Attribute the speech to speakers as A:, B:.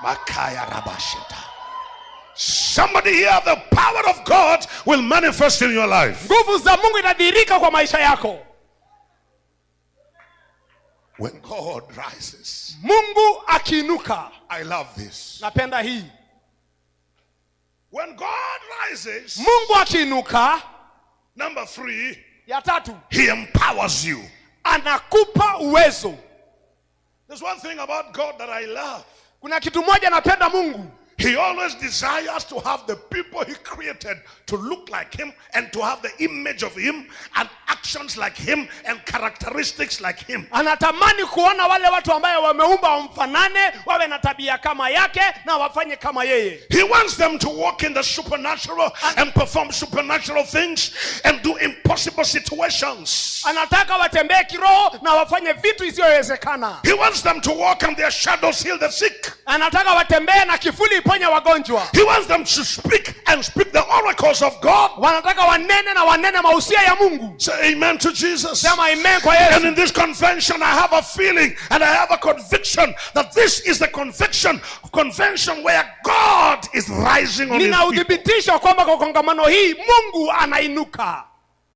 A: Makaya Rabashita. Somebody here, the power of God will manifest in your life.
B: Nguvu za Mungu inadhihirika kwa maisha yako.
A: When God rises.
B: Mungu akiinuka.
A: I love this.
B: Napenda hii.
A: When God rises.
B: Mungu akiinuka.
A: Number 3.
B: Ya tatu.
A: He empowers you.
B: Anakupa uwezo.
A: There's one thing about God that I love.
B: Kuna kitu moja napenda Mungu.
A: He always desires to have the people he created to look like him and to have the image of him and actions like him and characteristics like him.
B: Anatamani kuona wale watu ambao wameumba wamfanane, wawe na tabia kama yake na wafanye kama yeye.
A: He wants them to walk in the supernatural and perform supernatural things and do impossible situations.
B: Anataka watembee kiroho na wafanye vitu isiyowezekana.
A: He wants them to walk and their shadows heal the sick.
B: Anataka watembee na kivuli iponye wagonjwa.
A: He wants them to speak and speak the oracles of God.
B: Wanataka wanene na wanene mausia ya Mungu.
A: Say amen to Jesus.
B: Sema amen kwa Yesu.
A: And in this convention I have a feeling and I have a conviction that this is the convention where God is rising on his people.
B: Nina udhibitisho kwamba kwa kongamano hii Mungu anainuka.